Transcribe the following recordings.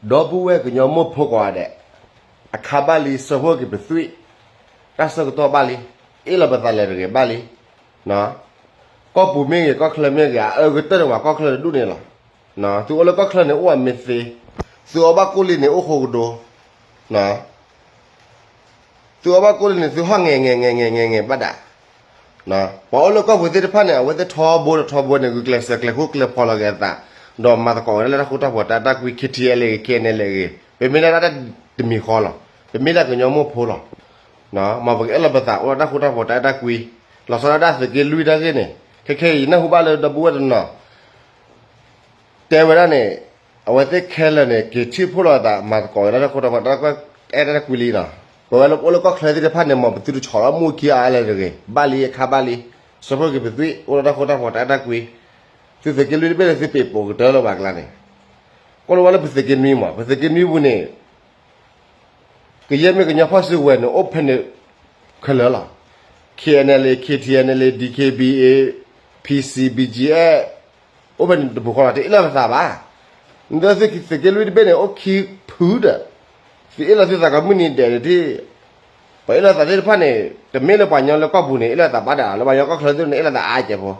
ဒီပုၢ်ဝဲၢ်ကညီမိၢ်ဖိကိးဂၤဒဲး, အခါဘၣ်လံ ဆၢဖှိၣ်က့ၤပသွံၣ်, တၢ်ဆၢကတီၢ်ဘၣ်လံ, အ့ၣ်လိာ်ပသးလၢာ်တဂ့ၤဘၣ်လံ. ကီၢ်ပူၤမ့ၢ်ဂ့ၤ ကီၢ်ချၢမ့ၢ်ဂ့ၤ အအၢကတၢၢ်န့ၣ် ပှၤကီၢ်ချၢတဒူၣ်န့ၣ်လီၤ. သုအိၣ်လၢကီၢ်ချၢန့ၣ် အိၣ်အမ့ၢ်သ့, သုအီၣ်ဘၣ်ကိၣ်လံန့ၣ် အိၣ်ဃိကဒိ, သုအီၣ်ဘၣ်ကိၣ်လံန့ၣ် သုဟီၣ်ငဲၤငဲၤငဲၤငဲၤငဲၤငဲၤဘၣ်ဒၣ်. ပှၤအိၣ်လၢကီၢ်ပူၤသ့ၣ်တဖၣ်န့ၣ် အဝဲသ့ၣ်ထီဘိဒီးထီဘိန့ၣ် ဂုာ်ကျဲးစၢးကျဲးဃူကျဲးဖိးလီၤက့ၤအသး, ဒီးမၤသကိးဝဲဒၣ်လၢတၢ်ဃူတၢ်ဖိးတၢ်အဲၣ်တၢ်ကွံ ခ့ထံအဲလ်အ့ဂ့ၤ ခ့အဲၣ်အၣ်အဲလ်အ့ဂ့ၤ, ပမ့ၢ်ဒၣ်တၢ်တမံၤဃီလီၤ. ပမ့ၢ်ဒၣ်ကညီမိၢ်ဖိလီၤ. မ်ပကအဲၣ်လိာ်ပသးအိၣ်ဒီးတၢ်ဃူတၢ်ဖိးတၢ်အဲၣ်တၢ်ကွံ, လီၤဆီဒၣ်တၢ်သုးက့လွံၢ်တၢ်ဂ့ၢ်န့ၣ်, ခဲခဲအံၤနၢ်ဟူဘၣ်လၢဒီပုၢ်ဝဲၢ်တနီၤ တဲဝဲဒၣ်န့ၣ်, အဝဲသ့ၣ်ခဲလၢာ်န့ၣ် က့ၤထံၣ်ဖှိၣ်လိာ်အသး မၤသကိးဝဲဒၣ်တၢ်ဃူတၢ်ဖိးတၢ်အဲၣ်တၢ်ကွံလံနီၤ. ပဝဲလၢပအိၣ်လၢကီၢ်ချၢသ့ၣ်တဖၣ်န့ၣ် မ်ပသုတဆီၣ်လီၤမူခံအါလဲၣ်တဂ့ၤ, ဘၣ်လံအခါဘၣ်လံ, ဆၢဖှိၣ်က့ၤပသွံၣ် အိၣ်ဒီးတၢ်ဃူတၢ်ဖိးတၢ်အဲၣ်တၢ်ကွံ, သုသုးက့လွံၢ်တဘ့ၣ်န့ၣ် သုပ့ၤပိာ်ကတၢၢ်လၢၤဘၣ်ကျါန့ၣ်, ကွၢ်လိဝဲလၢပသုးက့နွံမး ပသုးက့နွံပူၤန့ၣ် ကယဲၢ်မ့ၢ်ကညီဖီၣ်စုကဝဲၤန့ၣ် အိၣ်ဖဲန့ၣ်ခဲလၢာ်လီၤ. ခ့အဲၣ်အၣ်အဲလ်, ခ့ထံအဲၣ်အၣ်အဲလ်, ဒီက့ဘံအ့, ဖံစံ, ဘံကၠံအဲၣ်, အိၣ်ဖဲန့ၣ်တပူၤဃီလီၤ, တအ့ၣ်လိာ်ပသးဘၣ်. နသုးက့လွံၢ်တဘ့ၣ်န့ၣ် အိၣ်ခံဖု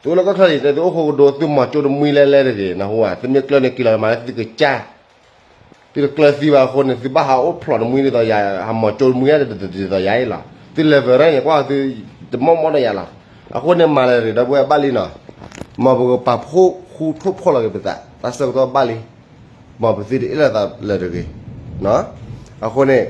ဒီး, သုအ့ၣ်လိာ်သုသးကမုၢ်နံၤဒဲးန့ၣ်, ပှၤအ့ၣ်လိာ်သးသ့ၣ်တဖၣ်န့ၣ် တမ့ၢ်လၢပှၤကညီလၢကီၢ်ပူၤန့ၣ် အ့ၣ်လိာ်သးဘၣ်ဒၣ်, လၢပှၤကညီကီၢ်ချၢသ့ၣ်န့ၣ် အ့ၣ်လိာ်သးအါကဲးဖိ သုအိၣ်လၢကီၢ်ချၢန့ၣ် သုအိၣ်ဃိကဒိ သုမၤကၠိတမှံလဲၣ်လဲၣ်တဂ့ၤ, နၢ်ဟူဧါ, သုမ့ၢ်ကျၢၢ်န့ၣ်က့ၤလီၤမးလၢသုကစၢ် သုတကျၢၤသံဘၣ်အဃိန့ၣ် သုဘၣ်ဟးအိၣ်ဖျိးတမှံဒ်သိးယၤ, ဟးမၤကၠိတမှံဒ်သိးယၤအံၤလီၤ. သု level န့ၣ် ကွၢ်သုတမီၢ်မီၢ်ဒီးယၤလီၤ. အဃိန့ၣ်မၤလၢာ်တဂ့ၤ ဒီပုၢ်ဝဲၢ်ဘၣ်လံနီၤ, မ်ပကပာ်ဖှိၣ်ဃူထိၣ်ဖှိၣ်လီၤက့ၤပသး, တၢ်ဆၢကတီၢ်ဘၣ်လံ, မ်ပသုတအ့ၣ်လိာ်သးလၢာ်တဂ့ၤ. အဃိန့ၣ်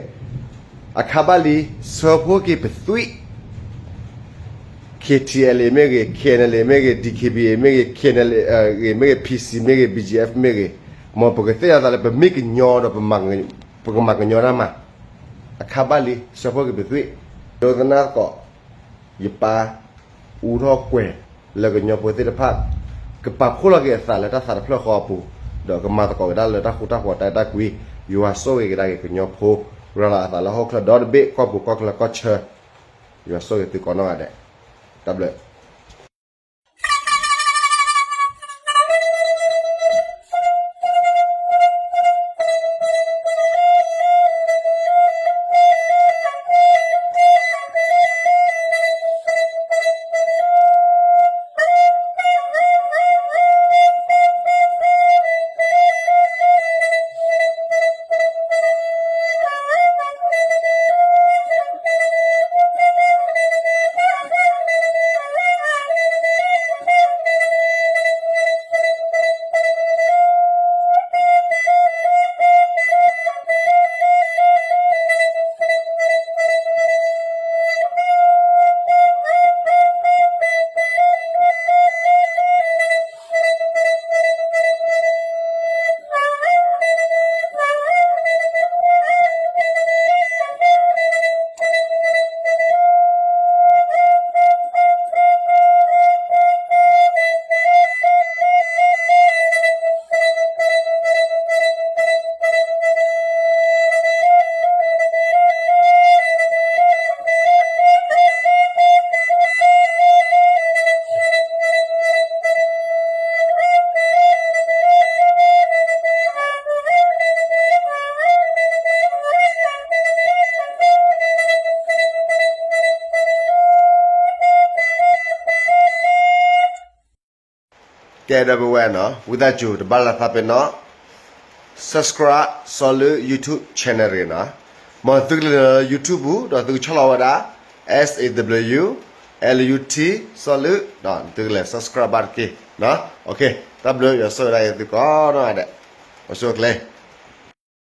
အခါဘၣ်လံ, ဆၢဖှိၣ်က့ၤပသွံၣ် ခ့ထံအဲၣ်အၣ်အဲလ်မ့ၢ်ဂ့ၤ, ခ့အဲၣ်အၣ်အဲလ်မ့ၢ်ဂ့ၤ, ဒီက့ဘံအ့မ့ၢ်ဂ့ၤ, ခ့အဲၣ်အၣ်အၣ်အဲလ်မ့ၢ်ဂ့ၤ, ဖံစံမ့ၢ်ဂ့ၤ, ဘံကၠံအဲၣ်မ့ၢ်ဂ့ၤ, မ်ပကသ့ၣ်ညါသးလၢပမ့ၢ်ကညီဒီး ပကမၤကညီတၢ်မၤ, အခါဘၣ်လံ ဆၢဖှိၣ်က့ၤပသွံၣ်, ဒိသနၢ်သကိး, ယပၢ် အူထီၣ်ကွဲၤလၢကညီဖိသ့ၣ်တဖၣ်, ကပာ်ဖှိၣ်လီၤက့ၤအသးလၢတၢ်သးတဖျၢၣ်ဃီအပူၤ, ဒီးကမၤသကိးက့ၤတၢ်လၢတၢ်ဃူတၢ်ဖိးတၢ်အဲၣ်တၢ်ကွံ, ယွၤဆိၣ်ဂ့ၤကဒါက့ၤကညီဖိ, ရၤလီၤအသးလၢဟီၣ်ခိၣ်ချၢဒီတဘ့ၣ် ကီၢ်ပူၤကီၢ်ချၢကီၢ်ဆၢ, ယွၤဆိၣ်ဂ့ၤသုကိးနီၢ်ဂၤဒဲး, တၢ်ဘျုး. ကဲ ဒီပုၢ်ဝဲၢ်နီၤ, ဝံသးစူၤ တဘၣ်လၢသးပ့ၤနီၣ် subscribe စီၤလုး YouTube channel တဂ့ၤနီၤ. မ်သုကလဲၤလၢ YouTube ပူၤ ဒီးသုကဆီၣ်လီၤဝဲဒၣ် S A W L U T စီၤလုး သုကလဲၤ subscribe ဘၣ်တက့ၢ်. တၢ်ဘျုး ယွၤဆိၣ်ဂ့ၤဒၣ်ယသုကိးနီၢ်ဂၤဒဲး, အိၣ်ဆူၣ်အိၣ်ချ့.